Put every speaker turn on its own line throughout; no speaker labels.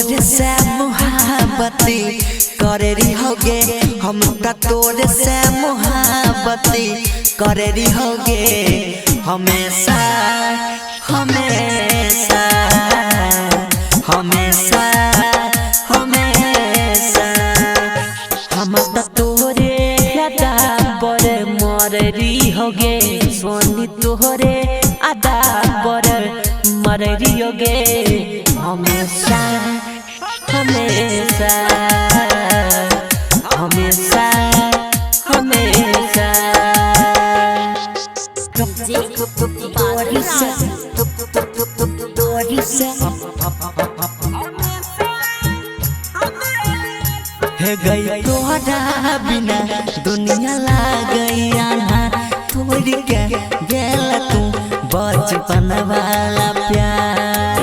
तोरे से मोहब्बती करे रही होगे, हम त तोरे से मोहब्बती करे रही होगे। हमेशा हमेशा हमेशा हमेशा
हम त तोरे अदा पर मररी होगे, सोनी तोरे अदा पर मररी होगे। हमेशा हमेशा हमेशा हमेशा
हे गई तोहरा बिना दुनिया लागई आन्हार, तोड़ के गेल तू बचपन वाला प्यार,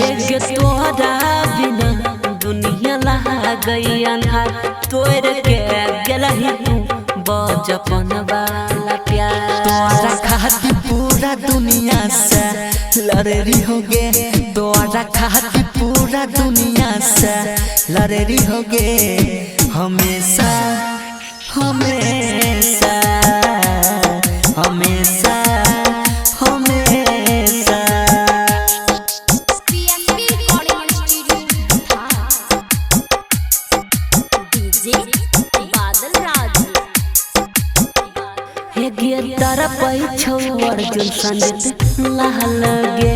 एक तोहरा बिना दुनिया लागई आन्हार, तोड़ के गेलही तू बचपन वाला प्यार।
तोरा खातिर पूरा दुनिया से लड़री होगे, तोरा खातिर पूरा दुनिया से लड़री होगे। हमेशा हमेशा हमेशा हमेशा
हे गे तारा पैछौ अर्जुन संदित लाल गे,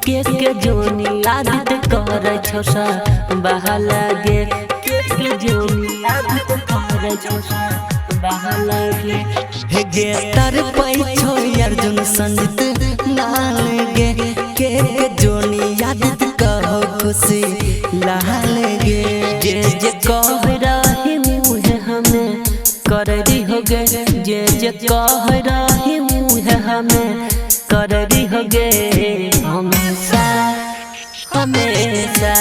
के जोनी आदित करै छौ सा बहल गे, के जोनी आदित करै छौ सा बहल गे।
हे गे तार पैछौ अर्जुन संदित लाल गे, के जोनी आदित कहो खुशी लाल गे।
जे जे कह रही मुहे हमें कररी होगे, जे जे कह रही मुहे हमें कररी होगे। हमेशा हमेशा